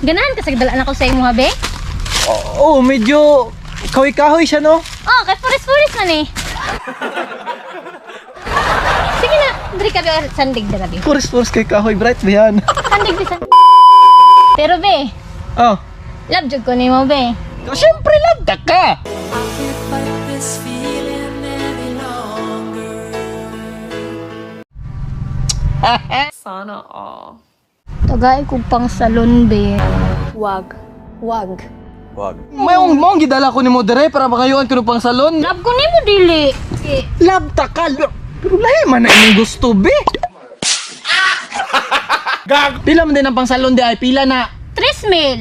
Ganahan ka sa dala na ko sa imo, be? Oo, medyo kahoy-kahoy siya, no? Oh, kay forest-forest man eh. Sige na, diri ka be, sandig dira be. Forest-forest kay kahoy, bright ba yan? Sandig be, sandig. Pero be, Oh. love jud ko nimo be. Siyempre, love ka! Sana all. Tagay kog pang salon be. Wag. Wag. Mayong mong gidala ko ni mo dire para makayuan ko ng pang salon. Love ko nimo dili. Eh, Love ta ka. Pero lahi man na imong gusto, be. Gag. Pila man din ang pang salon di ay pila na. 3 mil.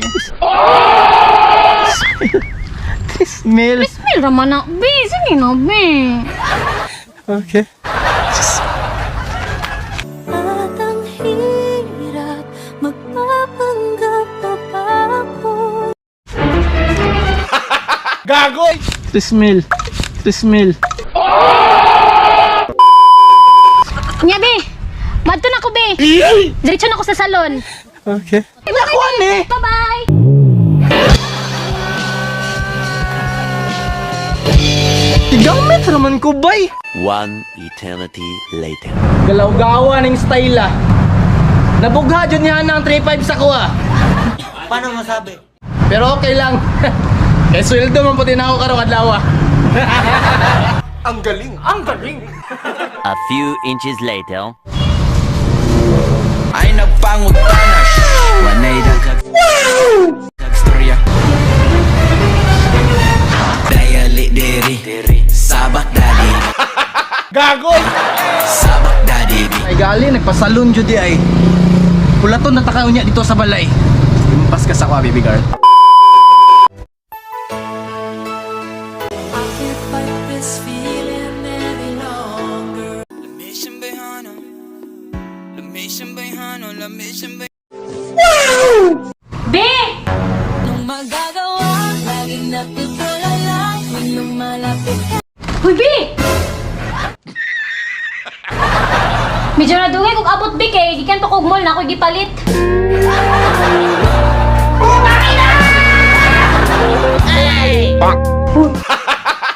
3 mil. 3 mil raman na. Be, sige na be. Okay. At ang hirap magpapanggap pa ba ako? 3 mil. 3 mil. Nya be. Madto na ko be. Diretso na ko sa salon. Okay. Nakuan eh. Bye-bye. Tigamit raman ko bay. One eternity later. Galaw-gawa ning style ah. Nabugha jud niya ang 3.5 sa kuha. Paano masabi? Pero okay lang. Kay sweldo man puti na ako karong adlaw. Ah. A few inches later. Ay nagpangutana. Wanay dagag Storya. Dayali diri Sabak daddy. Gagoy! Sabak daddy. Ay gali, nagpasalon jud di ay. Pulaton na takaw niya dito sa balay. Impas ka sa kuha, baby girl. Be! Anong magagawa? Laging natutulala tuwing lumalapit ka. Uy, be! Medyo nadugay kog abot be kay gikan pa kog mall na ako'y gipalit.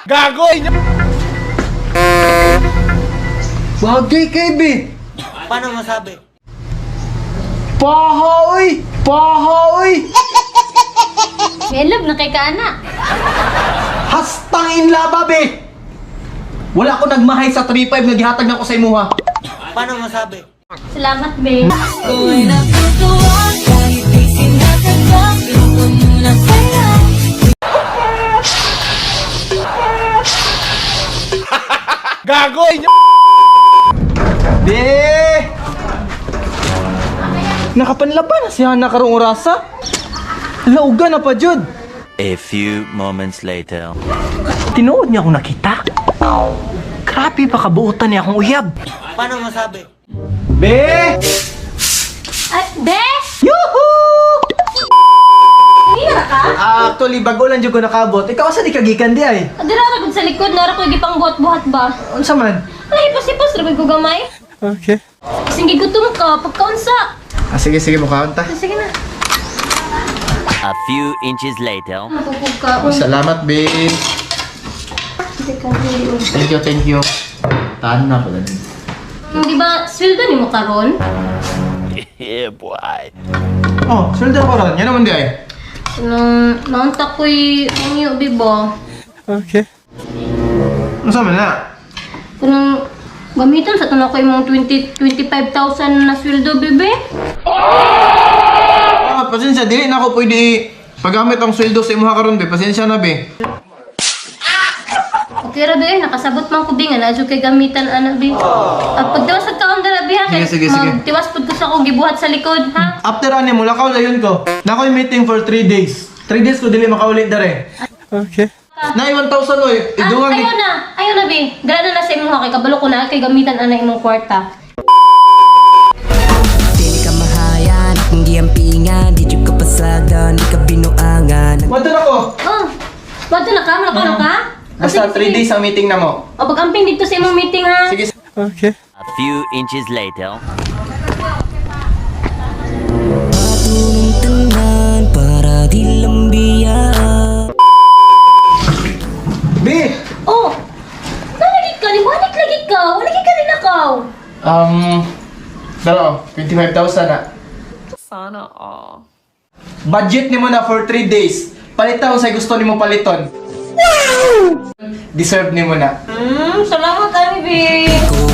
Gagoy! Bagay kay be. Paano masabi? Paha oy! Paha oy! May love na kay kaana. Hastang inlaba be! Wala ko nagmahay sa 3.5 nga gihatag na ko sa imuha. Paano masabi? Salamat be. Ako'y natutuwa kahit di sinasadya. Gusto mo na kaya? Gagoy! Be! Nakapanlaban na siya na karong orasa. Lauga na pa jud. A few moments later. Tinuod niya akong nakita. Grabe pa kabuotan niya akong uyab. Paano masabi? Be! Ay, be! Yuhu! Kanina ka? Actually, bago lang jud ko nakabot. Ikaw asa di ka gikan di ay? Dira ra gud sa likod nara ko'y gipangbuhat-buhat ba? Unsa man? Ay, hipos-hipos ra gud ko gamay. Okay. Kasing gigutom ka pagkaunsa. Ah, sige, sige, mukhaon ta. Sige na. A few inches later. Mapupog ka. Salamat, babe. Thank you, thank you. Tahan na pala. Di ba, sweldo ni mo karon? Yeah, boy. Oh, sweldo ko ron. Yan naman di ay. Nung naunta ko'y mangyo, bibo. Okay. Unsa man na? Kanang gamitan sa tunak ko imong 20 25,000 na sweldo, bebe. Ah, pasensya, dili na ako pwede paggamit ang sweldo sa imuha karon be. Pasensya na be. Okay ra be, nakasabot man ko bi nga naa jud kay gamitan ana be. Ah, pagtiwas sa kaon dara be ha kay Sige, sige, sige. magtiwas pud ko sa akong gibuhat sa likod ha. After ani mo lakaw dayon ko. Na ako'y meeting for 3 days. 3 days ko dili makauli dere. Okay. Nay 1,000 oy. Ah, Idungan ayaw na, ayaw na be. Dara na na sa imong kay kabalo ko na kay gamitan ana imong kwarta. Dili ka mahayan, hindi ang pingan. Di ka pasada, di ka binuangan. Madto na ko. Oh, wadto na ka, malakaw na ka? Oh, Basta sige, 3 sige. days ang meeting na mo. O pag-amping dito sa imong meeting ha. Sige. Okay. A few inches later. Patulong tanan. Dalo, 25,000 na. Sana all. Budget nimo na for 3 days. Palita unsay gusto nimo paliton. Deserve nimo na. Salamat, ani, be.